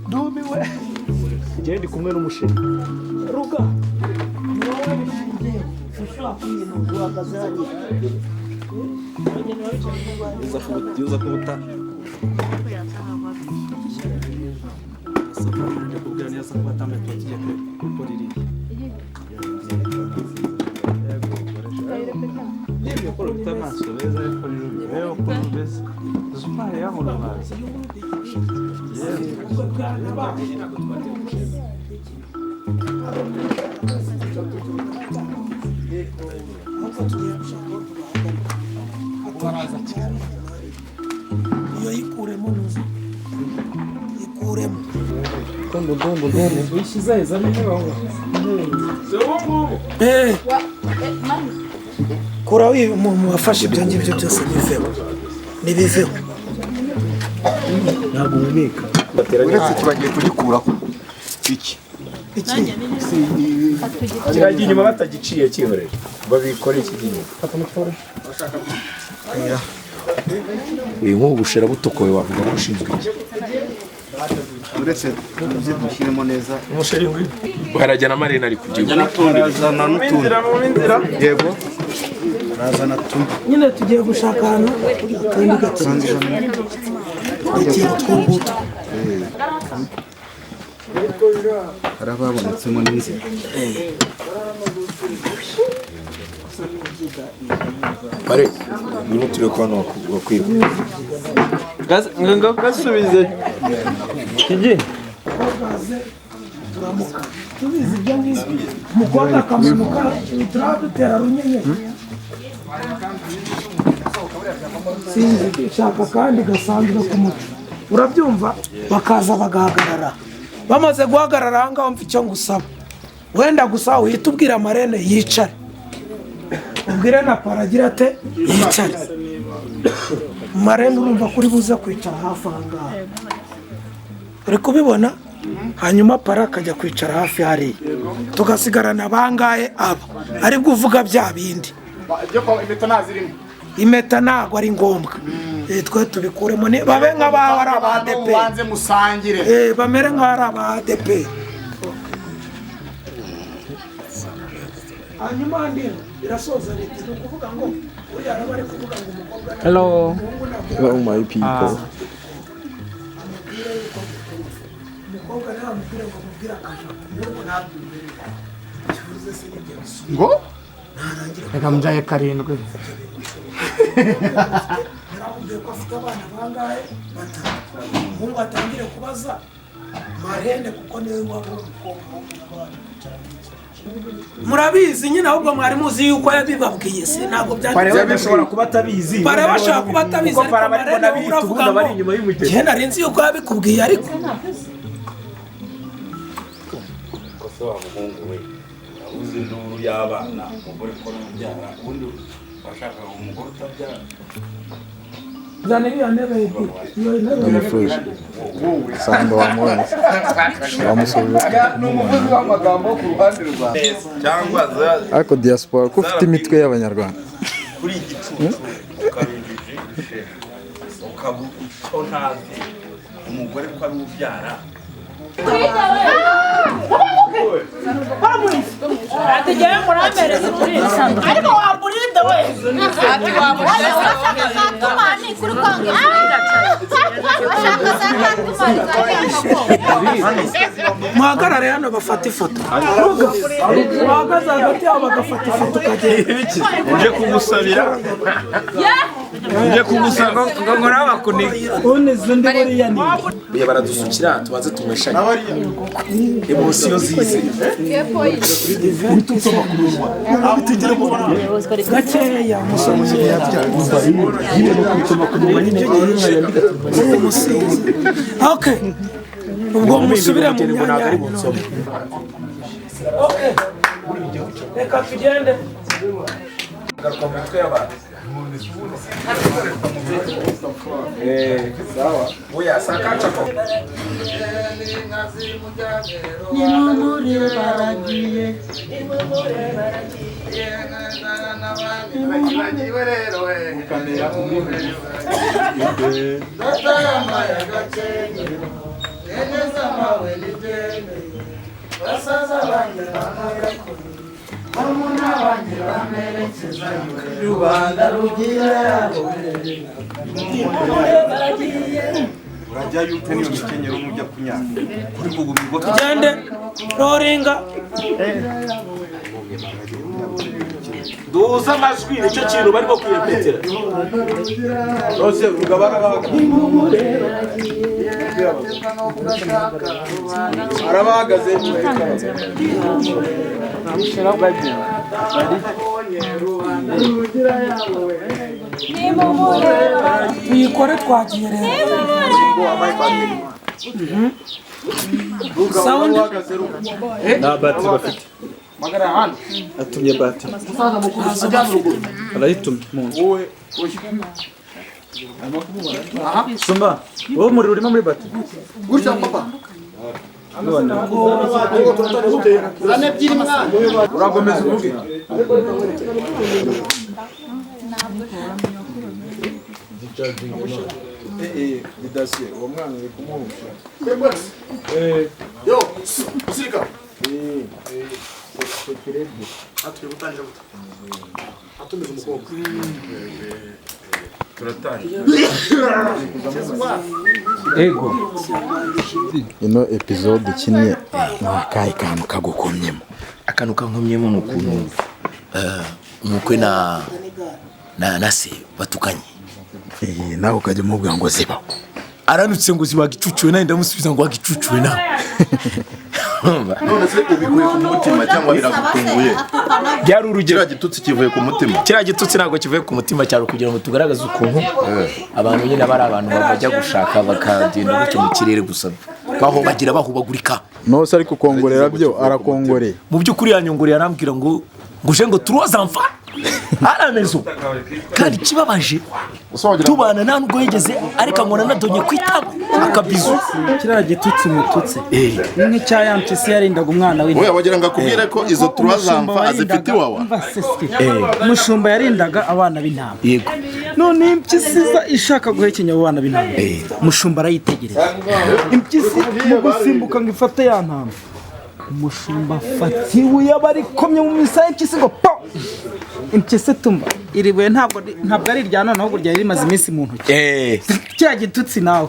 Ndumiwe. Njye ndi kumwe n'umusheri. Ruga. Ni wowe bishingiye. Ushobora kwintu uhagaze hariya. Yuza kubuta. Ndakubwira neza ko batambaye tugiye gukora iriya. Niba ukora ufite amaso meza ariko rero ukuntu umeze zuba yabona amazi. Iyo yikuremo nuzi. Ikuremo. Kura wafashe ibyo ngibyo byose biveho. Nibiveho. Ntabwo uhumeka. Uretse kibagiye kugikuraho. Iki. Iki. Kirajya inyuma batagiciye kihorera. Babikora iki inyuma. Uyu nk'ubu bushera butokowe wavuga ko ushinzwe iki? Uretse tuze dushyiremo neza. Umusheri ngwino. Harajya na Marina ari kubyina. Harazana n'utundi. Yego. Harazana tumwe. Nyine tugiye gushaka ahantu kandi gatinze. Ikintu tw'imbuto. Harababonetsemo n'inzira. Mare, ngwino turebe ko hano wakwiba. Ngo gasubize. Kigi. Turamuka. Tubizi ibyo ngibyo. Umukobwa akamanuka turadutera runyenyeri. Sinzi shaka kandi gasanzwe k'umuco. Urabyumva bakaza bagahagarara. Bamaze guhagarara aha ngaho mva icyo ngusaba. Wenda gusa uhita ubwira Marene yicare. Ubwire na Paragira ate yicare. Marene urumva kuri buze kwicara hafi aha ngaha. Uri kubibona? Hanyuma Para akajya kwicara hafi hariya. Tugasigarana bangahe aba. Aribwo uvuga bya bindi. Impeta ntabwo ari ngombwa. Twe tubikuremo babe nk'abaho ari aba ADP. Bamere nk'aho ari aba ADP. Hanyuma ndino irasoza biti ni ukuvuga ngo uriya araba ari kuvuga ngo umukobwa Hello. Oh my people. Umukobwa nawe amubwire ngo amubwire akajambo umuhungu ntabyumve kivuze se n'ibyo bisubizo Ngo? Reka mbyaye karindwi. Yaramubwiye ko afite abana bangahe batatu. Umuhungu atangire kubaza Marene kuko niwe waba umukobwa w'abana. Murabizi nyine ahubwo mwari muzi yuko yabibabwiye se ntabwo byari Bashobora kuba atabizi. Para bashaka kuba atabizi Kuko para bari kubona bihita ubundi abari inyuma y'umugeni. Njye nari nzi yuko yabikubwiye ariko Kose wa muhungu we uzi induru y'abana umugore ko n'ubyara ubundi washakaga umugore utabyara. Zana iriya ntebe iyo ntebe Fresh. Sando wamubonye. Wamusubiza. Ni umuvuzi w'amagambo ku ruhande rwawe. Cyangwa Ariko diaspora ko ufite imitwe y'abanyarwanda. Kuri igicucu ukabinjije ukaba icyo ntazi umugore ko ari ubyara. Ariko wamburinde we. Ati wamburinde. Urashaka katumani kuri kwanga. Muhagarare hano bafata ifoto. Bahagaze hagati yabo bagafata ifoto ukagenda. Nje kugusabira. Nje kugusaba ngo nkora bakuniga. Buya baradusukira tubanze tumweshanye. Emosiyo zize. Gakeya umusozi. Okay. Ubwo musubire mu myanya. Okay. Reka tugende. Garuka mu mitwe y'abantu. Sawa. Oya sakacha ko. Nimumure baragiye. Urajyayo ute niyo mikenyero mujya kunyara kuri kugumirwa. Tugende. Roringa. Duza amajwi nicyo kintu barimo kwirepetera. Rose vuga barabaga. Arabahagaze. Tuyikore twagiye rero. Sound. Nta batiri bafite. Atumye batiri. Arayitumye mu nzu. Sumba, wowe umuriro urimo muri batiri. Gutya papa. Urakomeza uvuge. Didasiye uwo mwana uri kumuhusha. Yo, usirika. Ego. Ino episode ukinnye ni akahe kantu kagukomyemo? Akantu kankomyemo ni ukuntu umukwe na se batukanye. Nawe ukajya umubwira ngo ziba. Aranutse ngo ziba gicucuwe nawe ndamusubiza ngo wagicucuwe nawe. None se ubikuye ku mutima cyangwa biragutunguye? Byari urugero. Kiriya gitutsi kivuye ku mutima. Kiriya gitutsi ntabwo kivuye ku mutima cyaro kugira ngo tugaragaze ukuntu abantu nyine bari abantu bajya gushaka bakagenda gutyo mu kirere gusa. Baho bagira bahubagurika. No se ariko kongorera byo arakongoreye. Mu by'ukuri yanyongoreye arambwira ngo nguje ngo trois enfants à la maison. Kandi kibabaje tubana nta nubwo yigeze ariko ngo nanadonye kwitaba akabizu. Kiriya gitutsi mututse ni nk'icya ya mpyisi yarindaga umwana w'intama. Oya wagira ngo akubwire ko izo trois enfants azifite iwawa. Umushumba yarindaga abana b'intama. Yego. None impyisi iza ishaka guhekenya abo bana b'intama. Umushumba arayitegereza. Impyisi mu gusimbuka ngo ifate ya ntama. Umushumba afata ibuye aba arikomye mu misaya impyisi ngo po. Impyisi tumba iri buye ntabwo ari irya none ahubwo ryari rimaze iminsi mu ntoki. Kiriya gitutsi nawe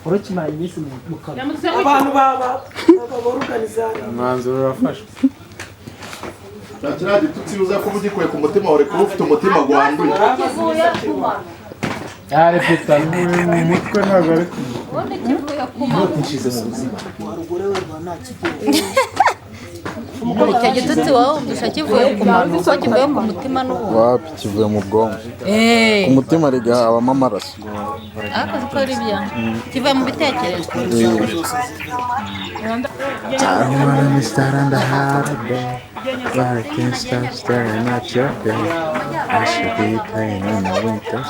urakimara iminsi mu kanwa. Abantu baba baruganiza. Umwanzuro urafashwe. Kiriya gitutsi uza kuba ugikuye ku mutima wawe kuba ufite umutima gwanduye. Arepeta mu mutwe ntabwo ari ku Icyo gitutsi wowe wumvisha kivuye ku muntu kuko kivuye ku mutima n'ubundi. Wapi kivuye mu bwonko. Ku mutima rega habamo amaraso. Ariko siko ari byo. Kivuye mu bitekerezo. I wanna be star on the holiday, but I can't stop staring at your face. I should be playing in the winter.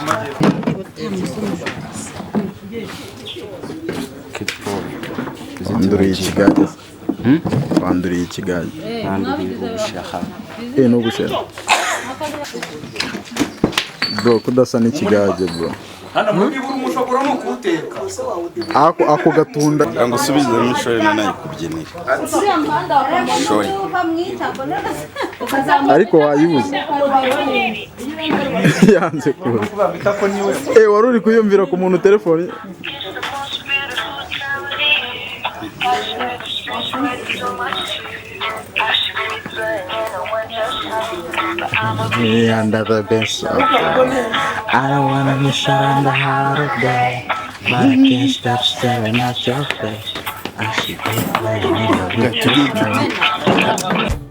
Wanduriye ikigage. Wanduriye ikigage. Ni ubushera. Bro, kudasa n'ikigage bro. Hano muri buri umushobora no kuwuteka. Ako gatunda. Ngo usubizemo ishori na nayo kubyinira. Shori. Ariko wayibuze. Yanze kuza. Wari uri kuyumvira ku muntu telefone. Me under the best of I don't wanna miss out on the holiday, but I can't stop staring at your face. I should be playing in the